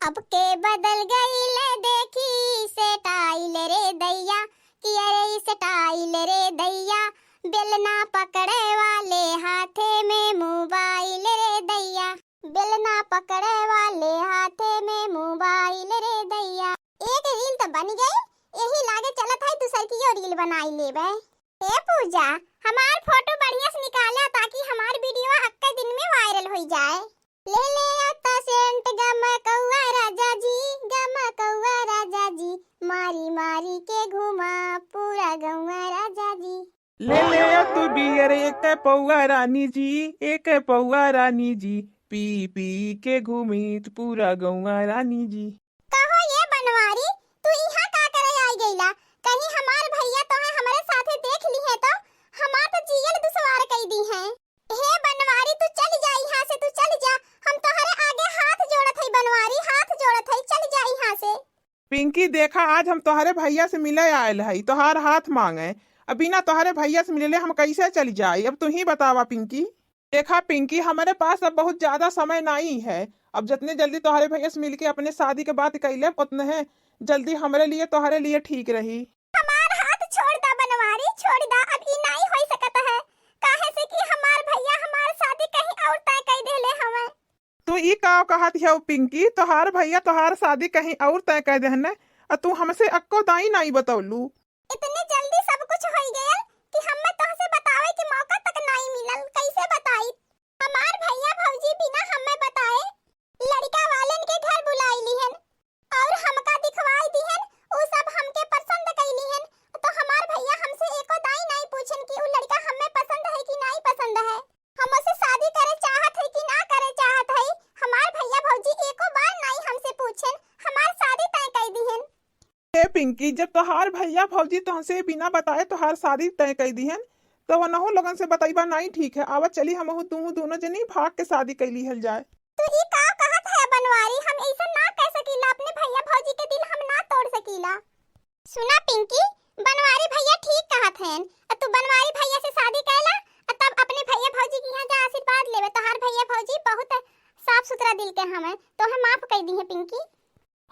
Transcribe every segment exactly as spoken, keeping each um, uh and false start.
अब के बदल गइल देखी style रे दैया, कि अरे style रे दैया, बेलना पकड़े वाले हाथे में mobile रे दैया, बेलना पकड़े वाले हाथे में mobile रे दैया। एक reel तो बन गई, यही लागे चलत है दूसर की यो reel बनाई लेबे। ए पूजा, हमार photo बढ़िया से निकाला ताकि हमार video अक्के दिन में viral होई जाए। ले ले आता सेंट गम कौआ राजा जी, गम कौआ राजा जी, मारी मारी के घुमा पूरा गौआ राजा जी। ले ले आ तू बियर एक पौआ रानी जी, एक पौआ रानी जी, पी पी के घूमित पूरा गौआ रानी जी। कहो ये बनवारी, तू इहाँ का करे आई गईला? कहीं हमार भैया तोहे हमरे साथे देख ली है तो हमार तो जियल दुश्वार कई दी है। हे बनवारी, तू चल जा यहाँ से, तू चल जा, हम तोहरे आगे हाथ जोड़त हई बनवारी, हाथ जोड़त हई, चल जा यहाँ से। पिंकी, देखा, आज हम तोहरे भैया से मिले आयल हई, तोहार हाथ मांगे। अब बिना तोहरे भैया से मिलले हम कैसे चली जाई? अब तू ही बतावा पिंकी। देखा पिंकी, हमरे पास अब बहुत ज्यादा समय नाई है। अब जितने जल्दी तोहरे भैया से मिलके अपने शादी के बात कइले, उतने जल्दी हमरे लिए, तोहरे लिए ठीक रही। हमार हाथ छोड़ दा बनवारी, छोड़ दा, अब ई नाई होई सकत है, काहे से कि हमार भैया हमार शादी कहीं और तय कई देले हवे। तू ई का कहत हऊ पिंकी? तोहार भैया तोहार शादी कहीं और तय कर देहने, आ तू हमसे अक्को दाई नाई बतौलू। इतने जल्दी सब कुछ होई गयल कि हमें तोहसे बतावे के मौका तक नाई मिलल। कैसे बताई? हमार भैया भौजी बिना हमें बताए लड़का वालन के घर बुलाई लिहन और हमका दिखवाई दिहन। उ सब हमके पसंद कई लिहन, तो हमार भैया हमसे एको दाई नाई पूछन कि उ लड़का हमें पसंद है कि नाई पसंद है। हमसे शादी करे चाहत है कि ना करे चाहत है, हमार भैया भौजी एको बार नाई हमसे पूछेन, हमार शादी तय कई दिहन। ए पिंकी, जब तोहार भैया भौजी तोहसे बिना बताए तोहार शादी तय कई दिहन, तो वनहु लोगन से बतइबा नाई ठीक है। आवा चली हमहू तूहू दोनों जनी भाग के शादी कई लिहल जाए। तू ई का कहत है बनवारी, हम ऐसा ना कह सकीला, अपने भैया भौजी के दिल हम ना तोड़ सकीला। सुना पिंकी, बनवारी भैया ठीक कहत हैं। अब तू बनवारी भैया से शादी कैला, अब तब अपने भैया भौजी के यहाँ जा आशीर्वाद लेवे। तोहार भैया भौजी बहुत साफ सुथरा दिल के हमें, तोहे माफ कई दी है पिंकी।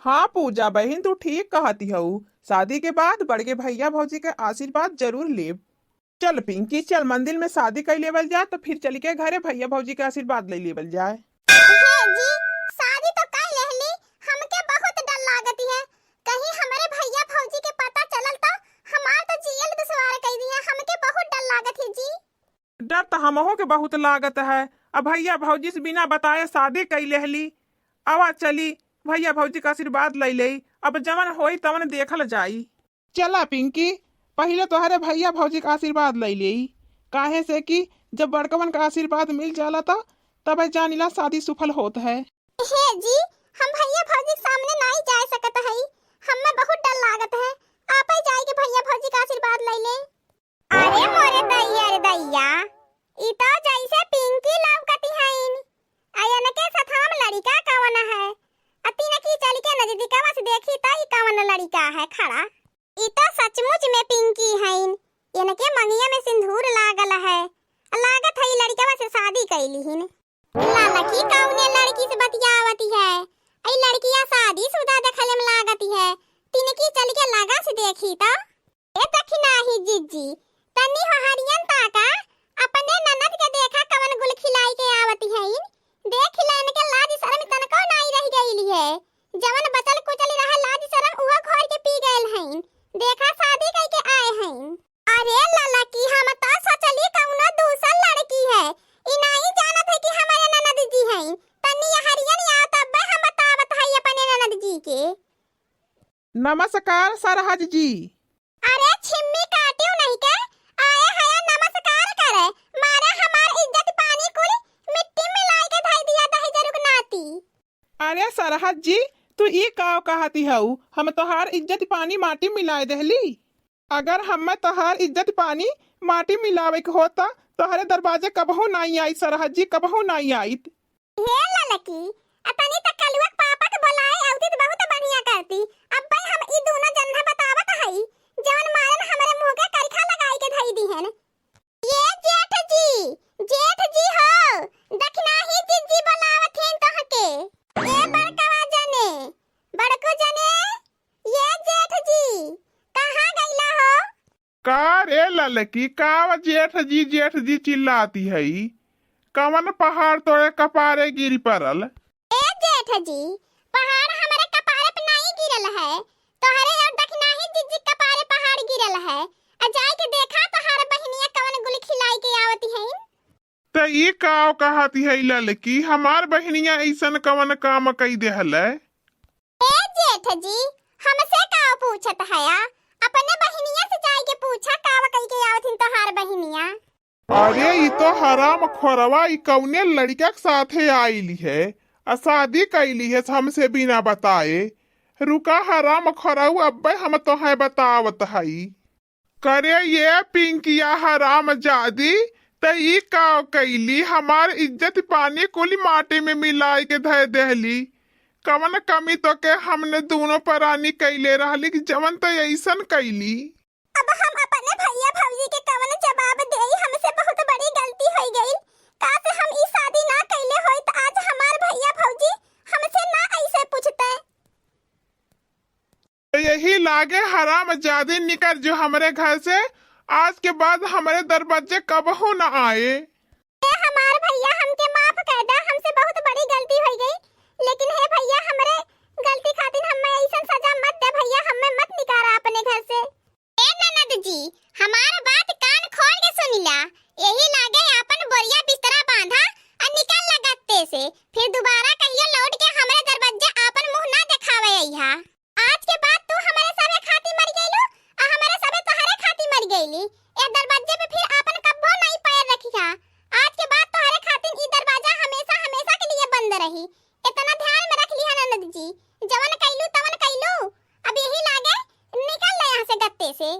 हाँ पूजा बहिन, तू ठीक कहती हऊ। शादी के बाद बड़के भैया भौजी के आशीर्वाद जरूर लेब। चल पिंकी, चल मंदिर में शादी कई लेवल जा, तो फिर चल के घरे भैया भौजी के आशीर्वाद ले लेवल जाए। हे जी, शादी तो कई लेहली, हमके बहुत डर लागत है, कहीं हमरे भैया भौजी के पता चलल तो हमार तो जियल दुश्वार कई दिया, हमके बहुत डर लागत है जी। डर तो हमहू के बहुत लागत है, अब भैया भौजी से बिना बताए शादी कई लेहली। आवा चली भैया भौजी का आशीर्वाद ले लेई, अब जवन होई तवन देखल जाई। चला पिंकी, पहिले तोहरे भैया भौजी का आशीर्वाद ले लेई, काहे से कि जब बड़कवन का आशीर्वाद मिल जाला त तबे जानिला शादी सुफल होत है। हे जी, हम भैया भौजी के सामने नाई जाए सकत हई, हम्मे बहुत डर लागत है, आपे जाई के भैया भौजी का आशीर्वाद ले ले। अरे मोरे दैया रे दैया, ई तो जैसे पिंकी लौकती हईन, आ इनके सथवा में लड़िका कवन है, आ तिनकी चल के नजदीकवा से देखी त ई कवन लड़िका है खड़ा। ई तो सचमुच में पिंकी हईन, इनके मंगिया में सिंदूर लागल है, आ लागत है ई लड़िकवा से शादी कई लिहिन। ललकी कउने लड़की से बतियावती है? ई लड़किया शादीशुदा देखले में लागती है। तिनकी चल के लगा से देखी तो। ए दखिनाही जिज्जी, तनी हरियन ताका, अपने ननद के देखा कवन गुल खिलाई के आवती है। देख ले इनके लाज शर्म तनको नाई रह गईली है। जवन बचल कुचल रहे लाज शर्म उहो घोर के पी गयल हईन। देखा शादी कई के आए हईन। अरे ललकी, हम तो सोचली कउनो दूसर लड़की है, ई नाई जानत है कि हमारे ननद जी हैं। तनी हरियन आओ तब्बे हम बतावत है अपने ननद जी के। नमस्कार सरहज जी। अरे छिम्मी काटियो नहीं के आए है नमस्कार करे, मारे हमार इज्जत पानी कुल मिट्टी मिलाई के धई दिया दहिजरुक नाती। अरे सरहज जी, तू ई का कहती हऊ? हम तोहार इज्जत पानी माटी मिलाए देहली? अगर हम्मे तोहार इज्जत पानी माटी मिलावे के होता, तोहरे दरवाजे कबहू नाई आई सरहज जी, कबहू नाई आईत। हे ललकी, अतनी त कलुआ के पापा के बोलाए आवती त बहुत बढ़िया करती। अब भाई हम ई दोनों जन्हा बतावत हई, जवन मारन हमरे मुंह के करिखा लगाई के धई दिहन। ये जेठ जी, जेठ जी हो, दखिनाही जिज्जी बोलावत हैं तोहके। ए बड़कवा जने, ललकी, का जेठ जी, जेठ जी चिल्लाती है? कवन पहाड़ तोरे कपारे गिर परल? ए जेठ जी, पहाड़ हमरे कपारे पे नाई गिरल है, तोहरे और दखिनाही जिज्जी कपारे पहाड़ गिरल है। आ जाए के देखा तोहार बहिनिया कवन गुल खिलाई के आवती है। त ई का कहती है ललकी, हमार बहिनिया ऐसन कवन काम कई देहल है? ए जेठ जी, हमसे का पूछत हया? अपने बहिनिया से जाए के पूछा, का कई के आवत हिन तोहार बहिनिया? अरे, ई तो हराम खोरवा, ई कौने लड़का के साथे आइली है, आ शादी कैली है हमसे बिना बताए। रुका हराम खोरऊ, अब्बे हम तोहे बतावत हई। करे ये पिंकिया हराम जादी, त ई का कैली, हमार इज्जत पानी कुल माटी में मिलाए के धय देहली। कवन कमी तो के हमने दोनों परानी कैले रहली कि जवन त ऐसन कैली। अब हम अपने भैया भौजी के कवन जवाब देई? हमसे बहुत बड़ी गलती होई गई। काश हम ई शादी ना कैले होई त आज हमार भैया भौजी हमसे ना ऐसे पूछते। यही लागे हराम जादी, निकर जो हमरे घर से, आज के बाद हमरे दरवाजे कबहू न आए। ए हमार भैया, हमके माफ कर दा, हमसे बहुत बड़ी गलती हो गई, लेकिन हे भैया, हमरे गलती खातिर हमें ऐसन सजा मत दे भैया, हमें मत निकारा अपने घर से। ए ननद जी, हमार बात कान खोल के सुनिला, यही लागे आपन बोरिया बिस्तरा बांधा और निकल लगत्ते से, फिर दोबारा कहियो लौट के हमरे दरवाजे आपन मुंह ना देखावे अइहा। आज के बाद तू हमरे सबे खाती मर गइलू, आ हमरे सबे तोहरे खाती मर गइली। ए दरवाजे पे फिर आपन कब्बो नाई पैर रखिहा। आज के बाद तोहरे खातिन ई दरवाजा हमेशा, हमेशा के लिए बंद रही। इतना ध्यान में रख लिहा ननद जी, जवन कइलू तवन कइलू। अब यही लागे निकल ले यहाँ से गत्ते से।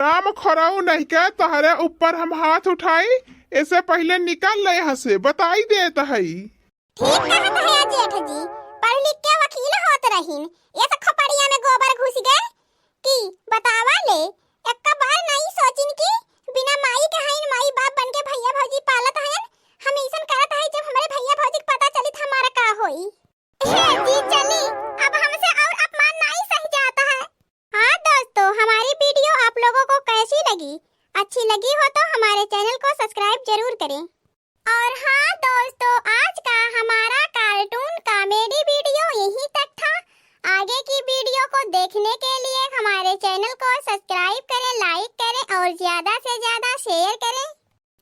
राम खरऊ नहीं के तोहरे ऊपर हम हाथ उठाई, ऐसे पहले निकल ले यहाँ से, बताई देत हई। ठीक कहत है जेठ जी, पढ़ लिख के वकील होत रहीन, ये सब खोपड़िया में गोबर घुस गए कि बतावा ले, एक्का बार नहीं सोचिन कि बिना माई के हईन, माई बाप बन के भैया भौजी पालत हईन, हम ऐसन करत हई जब हमरे भैया भौजी के पता चली त हमारा का होई। हे जी चली, अब हमसे और अपमान नहीं सह जाता है। हाँ दोस्तों, हमारी वीडियो आप लोगों को कैसी लगी? अच्छी लगी हो तो हमारे चैनल को सब्सक्राइब जरूर करें। और हाँ दोस्तों, आज का हमारा कार्टून कॉमेडी वीडियो यहीं तक था। आगे की वीडियो को देखने के लिए हमारे चैनल को सब्सक्राइब करें, लाइक करें और ज़्यादा से ज़्यादा शेयर करें।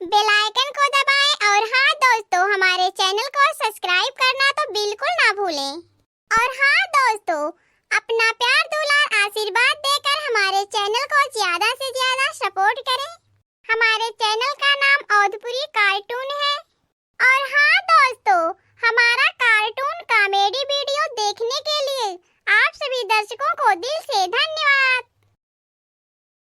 बेल आइकन को दबाएं। और हाँ दोस्तों, हमारे चैनल को सब्सक्राइब करना तो बिल्कुल ना भूलें। और हाँ दोस्तों, अपना प्यार, दुलार, आशीर्वाद देकर हमारे चैनल को ज़्यादा से ज़्यादा सपोर्ट करें। हमारे चैनल का नाम औधपुरी कार्टून है। और हाँ दोस्तों, हमारा कार्टून कॉमेडी वीडियो देखने के लिए आप सभी दर्शकों को दिल से धन्यवाद।